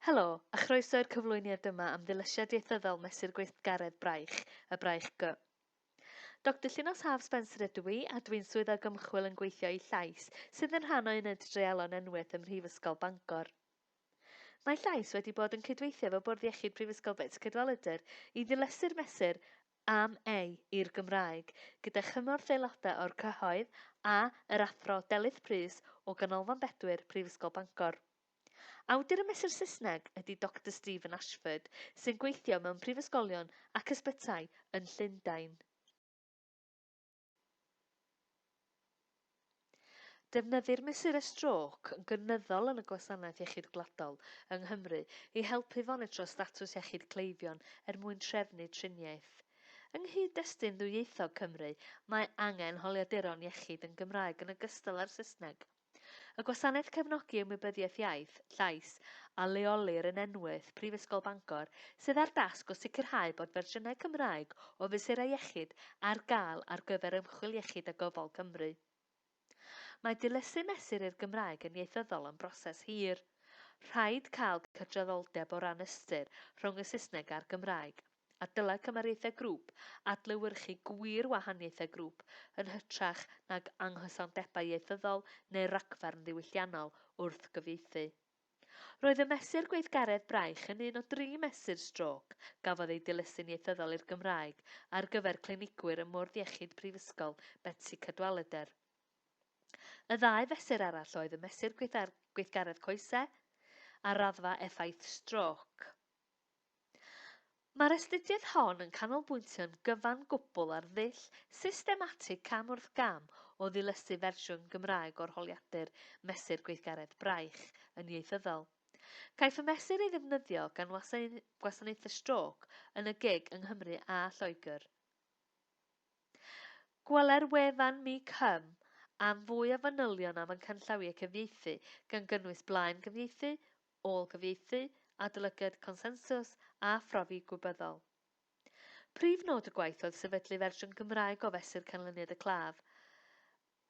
Helo, a chroeso i'r cyflwyniad yma am ddilysiad ieithyddol Mesur Gweithgaredd Braich, y Braich G. Doctor Llinos Haf Spencer ydw i, a dwi'n swyddog ymchwil yn gweithio i Llais, sydd yn rhan o uned dreialon enweth ym Mhrifysgol Bangor. Mae Llais wedi bod yn cydweithio efo Bwrdd Iechyd Prifysgol Betsi Cadwaladr i ddilysu'r mesur am ei i'r Gymraeg, gyda chymorth aelodau o'r cyhoedd a yr Athro Delyth Prys o Ganolfan Bedwyr, Prifysgol Bangor. Awdur y mesur Saesneg ydy Doctor Stephen Ashford, sy'n gweithio mewn prifysgolion ac ysbytai yn Llundain. Defnyddir mesurau strôc yn gynyddol yn y Gwasanaeth Iechyd Gwladol yng Nghymru i helpu fonitro statws iechyd cleifion er mwyn trefnu triniaeth. Yng nghyd-destun ddwyieithog Cymru, mae angen holiaduron iechyd yn Gymraeg yn ogystal â'r Saesneg. Y Gwasanaeth Cefnogi Ymwybyddiaeth Iaith, Llais, a leolir yn Enwith, Prifysgol Bangor, sydd â'r dasg o sicrhau bod fersiynau Cymraeg o fesurau iechyd ar gael ar gyfer Ymchwil Iechyd a Gofal Cymru. Mae dilysu mesur i'r Gymraeg yn ieithyddol yn broses hir. Rhaid cael cydraddoldeb o ran ystyr rhwng y Saesneg a'r Gymraeg. a dylai cymariaethau grŵp adlewyrchu gwir wahaniaethau grŵp yn hytrach nag anghysondebau ieithyddol neu ragfarn ddiwylliannol wrth gyfieithu. Roedd y mesur gweithgaredd braich yn un o dri mesur strôc gafodd eu dilysu'n ieithyddol i'r Gymraeg ar gyfer clinigwyr ym Mwrdd Iechyd Prifysgol Betsi Cadwaladr. Y ddau fesur arall oedd y mesur gweithgaredd coesau a raddfa effaith strôc. Mae'r astudiaeth hon yn canolbwyntio'n gyfan gwbl ar ddull systematig cam wrth gam o ddilysu fersiwn Gymraeg o'r holiadur Mesur Gweithgaredd Braich yn ieithyddol. Caiff y mesur ei ddefnyddio gan Gwasanaethau Strôc yn y gig yng Nghymru a Lloegr. Gweler wefan MiCym am fwy o fanylion am y canllawiau cyfieithu, gan gynnwys blaen gyfieithu, ôl-gyfieithu, adolygiad consensws a phrofi gwybyddol. Prif nod y gwaith oedd sefydlu fersiwn Gymraeg o Fesur Canlyniad y Claf,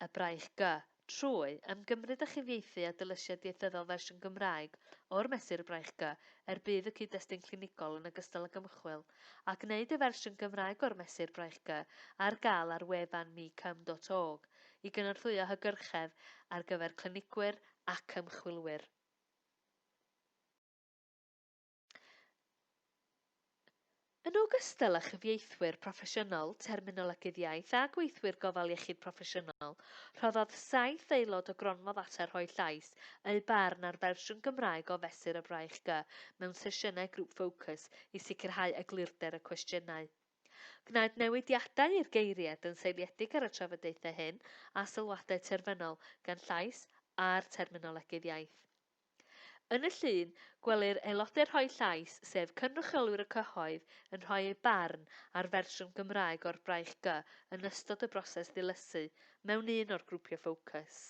y Braich G, trwy ymgymryd â chyfieithu a dilysiad ieithyddol fersiwn Gymraeg o'r Mesur y Braich G er budd y cyd-destun clinigol yn ogystal ag ymchwil, a gwneud y fersiwn Gymraeg o'r Mesur Braich G ar gael ar wefan mecym.org i gynorthwyo hygyrchedd ar gyfer clinigwyr ac ymchwilwyr. Yn ogystal â chyfieithwyr proffesiynol, terminolegydd iaith a gweithwyr gofal iechyd proffesiynol, rhoddodd saith aelod o Gronfa Ddata Rhoi Llais eu barn ar fersiwn Gymraeg o Fesur y Braich Gy mewn sesiynau grŵp ffocws i sicrhau eglurder y cwestiynau. Gwnaed newidiadau i'r geiriad yn seiliedig ar y trafodaethau hyn a sylwadau terfynol gan Llais a'r terminolegydd iaith. Yn y llun, gwelir aelodau Rhoi Llais, sef cynrychiolwyr y cyhoedd, yn rhoi eu barn ar fersiwn Gymraeg o'r Braich Gy yn ystod y broses ddilysu mewn un o'r grwpiau ffocws.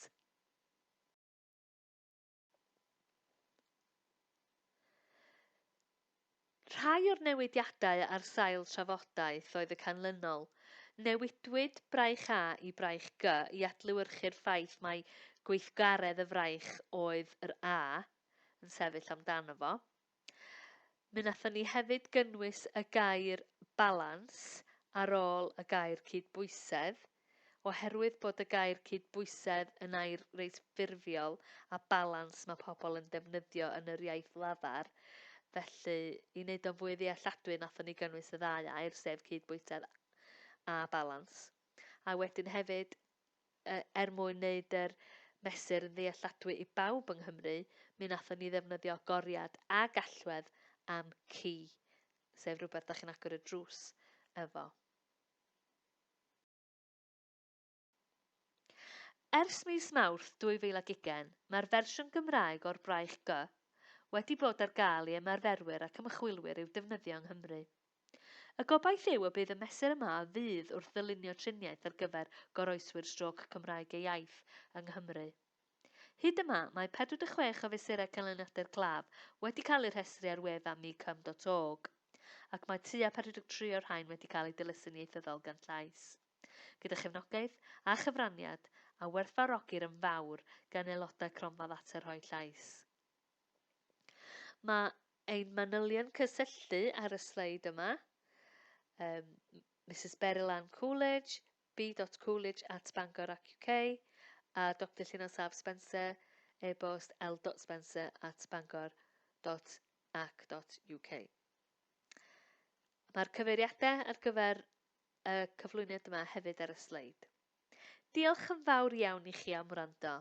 Rhai o'r newidiadau ar sail trafodaeth oedd y canlynol, Newidwyd braich A i braich G i adlewyrchu'r ffaith mai gweithgaredd y fraich oedd yr A yn sefyll amdano fo. Mi wnaethon ni hefyd gynnwys y gair balans ar ôl y gair cydbwysedd. Oherwydd bod y gair cydbwysedd yn air reit ffurfiol a balans mae pobl yn defnyddio yn yr iaith lafar, felly i wneud o'n fwy ddealladwy nathon ni gynnwys y ddau air, sef cydbwysedd a balans. A wedyn hefyd, er mwyn wneud yr mesur yn ddealladwy i bawb yng Nghymru, mi nathon ni ddefnyddio goriad ag allwedd am key, sef rhywbeth da chi'n agor y drws efo. Ers mis Mawrth 2020, mae'r fersiwn Gymraeg o'r Braich Gy wedi bod ar gael i ymarferwyr ac ymchwilwyr i'w defnyddio yng Nghymru. Y gobaith yw y bydd y mesur yma o fudd wrth ddylunio triniaeth ar gyfer goroeswyr strôc Cymraeg eu iaith yng Nghymru. Hyd yma, mae 46 o fesurau canlyniadau'r claf wedi cael eu rhestru ar wefan mecum.org, ac mae tua 43 o'r rhain wedi cael eu dilysu'n ieithyddol gan Llais, gyda chefnogaeth a chyfraniad a werthfawrogir yn fawr gan aelodau Cronfa Ddata Rhoi Llais. Mae ein manylion cysylltu ar y sleid yma. Mrs Beryl Ann Coolidge, b.coolidge at bangor.uk a Dr Llinos Haf Spencer, e-bost l.spencer at bangor.ac.uk. Mae'r cyfeiriadau ar gyfer y cyflwyniad yma hefyd ar y sleid. Diolch yn fawr iawn i chi am wrando.